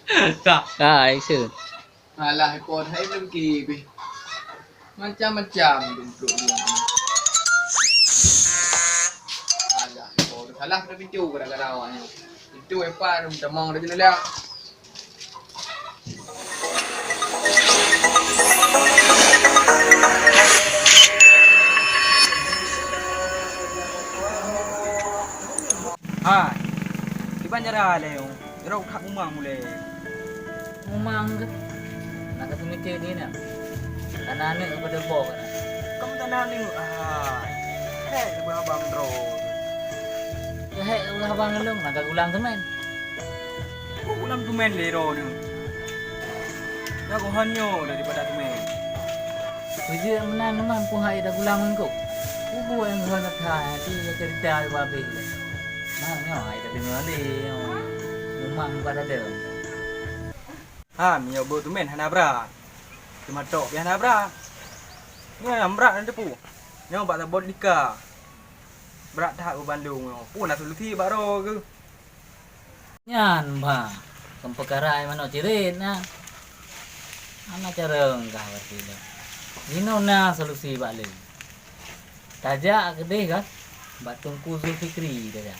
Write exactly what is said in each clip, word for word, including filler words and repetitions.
Ka. Ka, Aisyah. Alah, ipot hai lom ki bih. Macam-macam dumpruk dia. Alah, ipot. Salah pada pintu gara-gara awaknya. Pintu epa dah tamong dah jelas. Hai, kiban cara lé. Rot that mumang ulée. Mumang keuh. Nak ka seumiké di na. Tanah aneuk kepada boh kana. Kamu tanah aneuk, ah. Hek, abang droe. Ya, hek, abang lôn, nak ka gulang semen. Kok gulang semen lé droe ni? Dah gohan nyoe daripada semen. Kujeuet meunan mampu hai dah gulang meuko. Kubu yang gohan dah hai, hati ya cerita di babeh. Nah, nyoe hai dah deungoe lé, nyoe. Mumang pada deuh. Ha, meunyoe beuet teumén hana brat. Teuma tok pih hana brat. Nyoe nyang brat na teupeu. Nyoe bak sabot lika. Brat that u bandong nyoe. Pun na solusi bak droe keuh. Nyan, bah. Keupeukara manok cirit na. Hana carông kah berarti nyoe. Jinoe na solusi bak lé. Tajak keudeh kah? Bak Teungku Zulfikri tajak.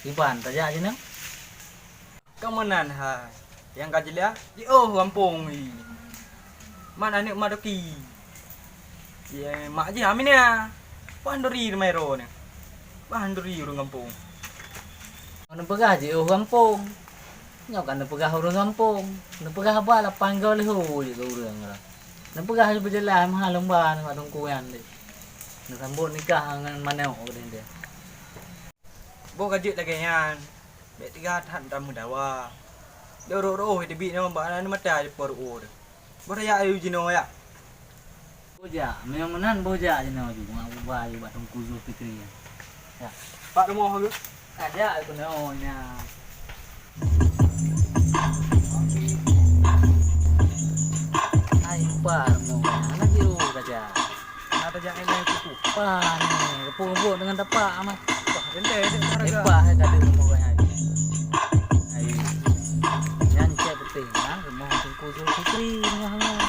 Iban tajak jinoe. Ka meunan hai, nyang ka jeulaih jiôh gampông i. Man aneuk Madoki. Ye, mak jih Aminah. Bah handuri teuma ro nyoe. Bah handuri ureueng gampông. Neupeugah jiôh gampông. Nyoe ka neupeugah ureueng gampông. Neupeugah haba lapan goe leuho jeuet keu ureueng nyoe. Neupeugah beujeulaih meuha lomba nibak teungku nyan deh. Neusambot nikah ngon manok keudeh deh. Boh ka jeuet lagèe nyan, bèk teuga that tameudawa. Lé rôh-rôh teubiet nyoe bak aneuk mata jipo rôh. Boh tajak ayue jinoe jak. Boh jak, meunyoe meunan boh jak jinoe ju, mak uba ayue bak Teungku Zulfikri. Jak. Bak rumoh geuh. Ka jak keunoe nyan. Ai, uba rumoh. Hana jiôh ka jak. Hana tajak ilèe kuku. Pah ni, geupeubuet deungon tapak amat. Pah, teuntèe dek hareuga. Eh, pah, hai ka deuh rumoh gobnyan. Hai. Nyan cit putih, nah, rumoh Teungku Zulfikri tengah nyoe.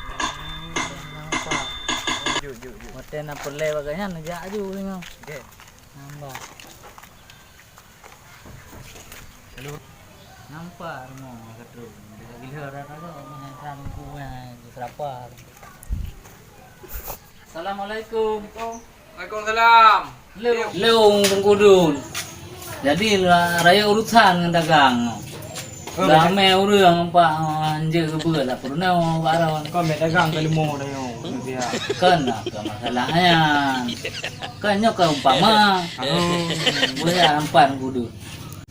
Tengah pah. Jeuet, jeuet, jeuet. Watèe na peureulèe bak gobnyan, neujak aju tengah. Oke. Nampak. Halo. Nampak rumoh ka trôk. Dia gila dah tahu, meunan Teungku nyan, serapa. Assalamualaikum. Waalaikumsalam. Lôn, Teungku Dun. Jadi, ra-, raya urusan ngon dagang. Oh, ramè ureueng nampak, ah, hanjeuet geubeuet lah peurunoe bak droe. Kon bèk dagang ka leumo dah nyoe. Kon lah, kon masalah nyan. Kon nyoe kon umpama. Oh. Boleh lah nampak Teungku Dun.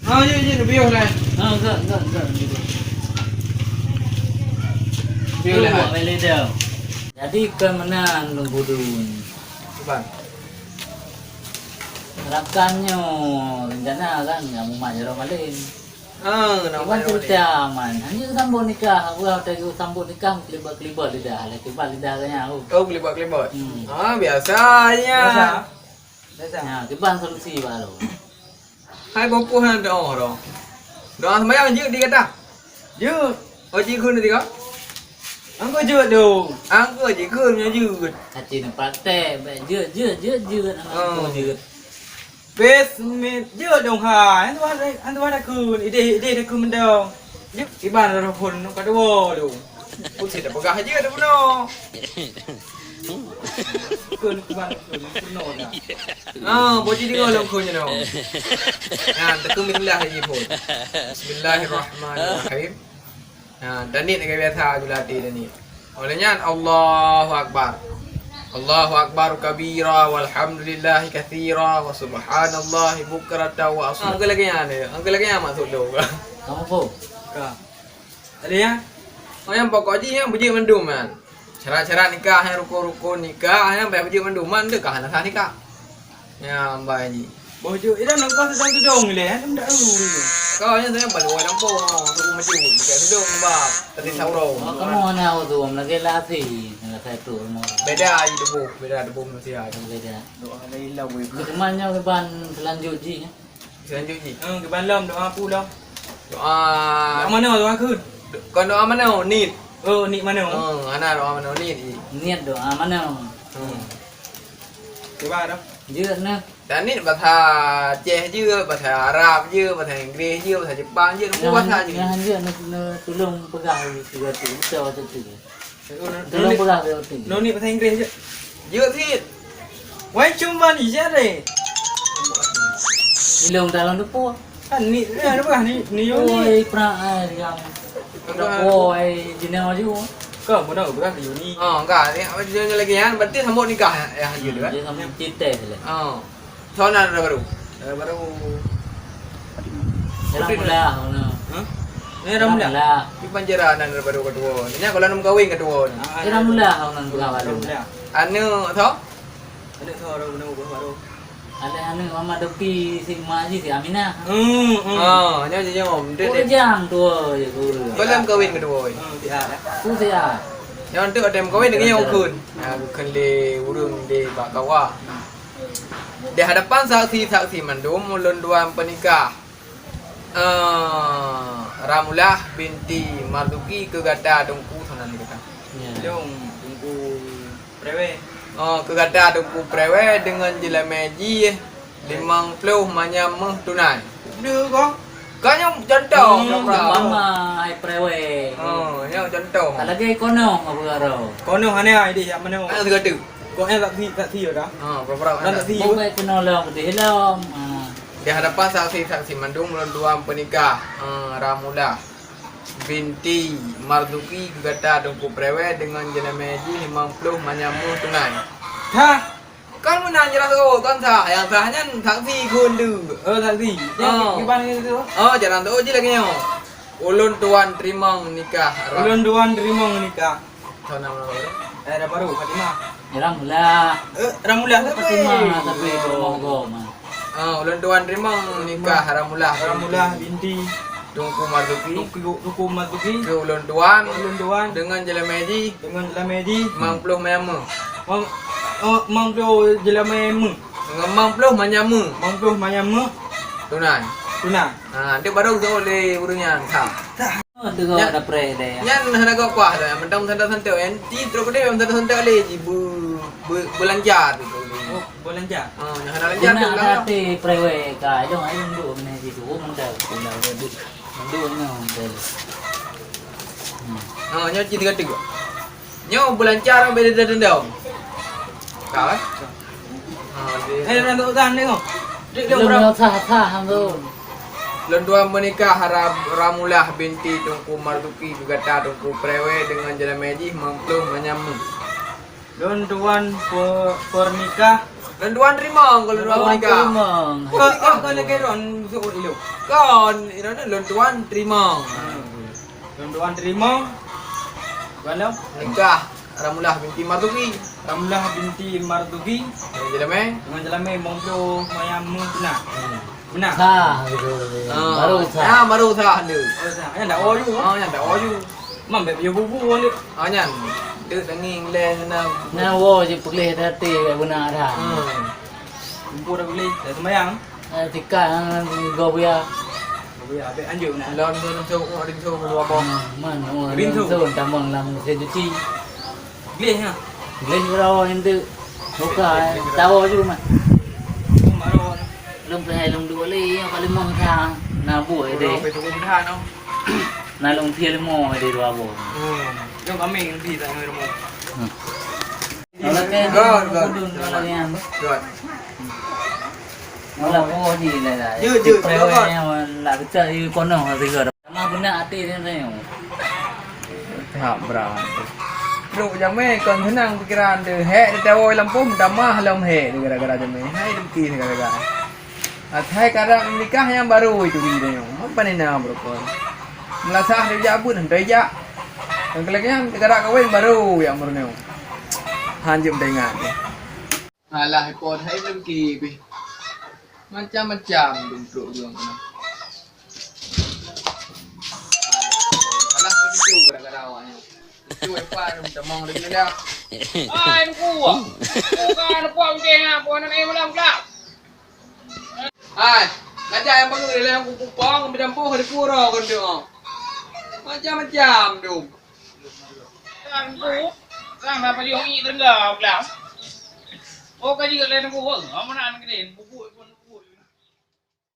Ah, jeuet, jeuet, leubeh lah. Ah, gak, gak, gak. Leubeh lah. Buat balik dah. Jadi kon meunan Teungku Dun. Iban. Rakan nyoe rencana kan ngon mumat jaroe malem. Ah, ngon mumat jaroe malem. Iban cerita aman. Hana sambot nikah, aku dah tadi sambot nikah kelibet-kelibet lidah, lah kelibet lidah katanya aku. Oh, kelibet-kelibet. Hmm. Ah, biasa je. Biasa. Biasa. Nah, kiban solusi baru. Hai boh puih nyan doa roh. Doa sembahyang jeuet di gata. Jeuet. Oh, jikheun tadi kah? Angku jeuet dong. Angku jikheun nyan jeuet. Aci na praktek, baik jeuet, jeuet, jeuet, jeuet. Angku jeuet. Bismit, jeuet dong hai. Hantu ada, hantu ada kun. Ideh, ideh ada kun mendong. Jeuet, kiban roh phon ka dua dong. Pun saya dah peugah jeuet dah bunoe. Kun kiban kun peunoh dah. Ah, boh ji deungoe lôn kheun nyoe. Nah, takheun bismillah lagi phon. Bismillahirrahmanirrahim. Nah, dan ni lagèe biasa gula ati dan ni. Oleh nyan, Allahu Akbar. Allahu Akbar kabira, walhamdulillahi katsira, wa subhanallahi bukratan wa asila. Ah, angka lagèe nyan dia. Angka lagèe nyan maksud dia. Kamu pun? Ka. Ada ya? Oh, yang pokok ji yang bujik mandum kan. Syarat-syarat nikah, yang rukun-rukun nikah, yang banyak bujik mandum, man deh kah hana sah nikah. Ya, ambai ji. Boh ju, ida nang kau sedang tudong ni leh, kan dak ulu ni. Kau ni saya baru orang kampung, oh, suruh maju, bukan sedang bah, tadi sauro. Oh, kamu hana tu, lagi lasi, lagi tu rumah. Beda aja debu, beda debu manusia. Beda. Doa ada ilau weh. Kemana ban selanjut ji? Selanjut ji. Hmm, kiban lom doa apa lom? Doa. Doa manoe, doa kheun. Kon doa manoe, niet. Oh, niet manoe. Oh, hana doa manoe, niet. Niet doa manoe. Hmm. Cuba dah. Jeuet na. Dan niet bahasa Aceh jeuet, bahasa Arab jeuet, bahasa Inggris jeuet, bahasa Jepang jeuet, semua bahasa jeuet. Nyan jeuet na, na tulông peugah lagèe tu, beutôi tu. Tulông peugah lagèe tu. Noni bahasa Inggris jeuet. Jeuet cit. Wai cuma ni je deh. Ilông dalam depo. Kan ni, ni ada peugah ni, ni Yuni. Oi, pra ai yang. Oi, jeneng aju. Kau mana peugah ke Yuni? Oh, enggak. Ni apa judulnya lagi kan? Berarti sambut nikah ya, ya, judul kan? Dia sama cerita je lah. Oh. Soal nan dara barô. Dara barô. Dara mula, mana? Hah? Ni dara mula. Dara mula. Di panjara nan dara barô keudua. Ini kalau nak kawin keudua ni. Ah, dara mula, mana? Dara mula. Aneuk tho? Aneuk tho, dara mula, dara barô. Ada aneuk Mama Doki, si Mak Haji, si Aminah. Hmm, hmm. Ah, nyoe je nyoe. Dia, dia. Kujang tua je guru. Kalau nak kawin keudua ni. Hmm, siap. Tu siap. Nyoe tu ada kawin dengan yang ukun. Ah, bukan le urung di bak kawah. Di hadapan saksi-saksi mandum, ulôn tuan peunikah, eh, Ramulah binti Marzuki keu gata Teungku Sunan Gata. Ya. Lôn Teungku Prewe. Oh, keu gata Teungku Prewe deungon jeulamé jih limong ploh manyam méuh tunai. Deuh kah? Ka nyoe contoh, hmm, pura-pura. Umpama hai Prewe. Oh, nyoe contoh. Ka lagèe konoh apa karo? Konoh hana idéh jak manoe. Hana sigoe teuk. Kok eh saksi, saksi ya dah? Ha, pura-pura. Dan hana. Saksi. Bukai keunoe lom, pedih lom. Ha. Di hadapan saksi-saksi mandum ulôn tuan peunikah, eh, Ramulah binti Marzuki keu gata Teungku Prewe deungon jeulamé jih limong ploh manyam méuh tunai. Hah? Kan meunan jeulaih tu, kan sah. Nyang sah nyan saksi kheun tu. Oh, saksi. Oh. Nyang kiban tu. Oh, jalan tu ji lagèe nyoe. Ulôn tuan teurimong nikah. Ulôn tuan teurimong nikah. Soe nama ulôn? Eh, Ramulah, Fatimah. Ramulah. Eh, Ramulah tapi. Fatimah tapi bohong-bohong. Ah, ulôn tuan teurimong nikah Ramulah. Ramulah binti Teungku Marzuki. Teungku, Teungku Marzuki. Keu ulôn tuan. Ulôn tuan. Deungon jeulamé jih. Deungon jeulamé jih. Limong ploh manyam méuh. Limong, oh, limong ploh jeulamé méuh. Deungon limong ploh manyam méuh. Limong ploh manyam méuh. Tunai. Tunai. Ha, nanti baru zoe lé ureueng nyan. Ha. Sah. Oh, tu kau ada pre deh. Nyan hana gok kuah dah. Mentang santai-santai. Enti trok deh santai-santai lé ji bu, bu, beulanja tu. Oh, beulanja. Ha, nyan hana lanja tu. Ada hati prewe ka. Jom ayo duduk mana situ. Oh, mentang. Mentang duduk. Duduk ni, mentang. Hmm. Ha, nyan ci tiga tiga. Nyoe bulan cara beda dendam. Ka, eh? Ha, dia. Eh, orang tu kan tengok. Dia, dia orang. Belum sah-sah tu. Lôn tuan meunikah Ra-, Ramulah binti Teungku Marzuki keu gata Teungku Prewe deungon jeulamé jih limong ploh manyam méuh. Lôn tuan pe-, peunikah. Lôn tuan teurimong, kalau lôn tuan meunikah. Teurimong. Kon, kon, kon lagèe ron suruh ilok. Kon, iroh lôn tuan teurimong. Hmm. Lôn tuan teurimong. Bukan lom? Nikah Ramulah binti Marzuki. Ramulah binti Marzuki. Dengan jeulamé? Dengan jeulamé limong ploh manyam méuh beuna. Hmm. Beuna? Sah gitu. Ah. Baru sah. Ah, baru sah tu. Baru sah. Nyan dak o ju. Ah, nyan dak o ju. Mam bèk piôh bubu tu. Ah, nyan. Deuk daging lé na. Nyan wo je peuleh hati beuna dah. Hmm. Bubu dah peuleh, dah sembahyang. Eh, tika, eh, go buya. Go buya, abéh anjeuk na. Lôn tu, tu, tu, tu, tu, dua boh. Hmm, man, oh, rinso. Rinso, tamong lam mesin cuci. Gleh, ha? Gleh bro, itu. Buka, eh, tahu juga, man. Oh, baru. Lôn peuhai lôn dua lé, apa lima orang. Nah, buat deh. Orang betul pun dah, no. Nah, lôn phi lima deh dua boh. Hmm. Jom kami lebih tak lima. Hmm. Kalau ke, good, good. Good. Malah po ni lah. Jeuet, jeuet, jeuet. Lah pecah di kono tiga. Sama beuna até dia tengok. Hak berat. Trok jamé kon seunang pikiran tu. Hék teuh tawoe lampôh meutamah lom hék tu gara-gara jamé. Hai dengki gara-gara. Asai karab nikah nyang barô itu di nyoe. Apa ni na beurukon? Meulasah dijak buet hana dijak. Nyang keu lagèe nyan gara kawen barô nyang meureunoe. Hanjeuet teuingat. Alah, ipot hai dengki pih. Macam-macam dumpruk ureueng keunoe. Alah, begitu gara-gara awaknyan. Itu Evan tamong lagi dah. Ai, buah. Bukan buah udah, buah nan ai malam kelak. Hai. Kacak nyang bagoe lé nyang kupang, meucampur di pura keuneuk. Macam-macam dum. Kan tu, kan apa dia ngi tengah belah. Oh, kaji kat lain aku, oh, mana anak ni? Buku pun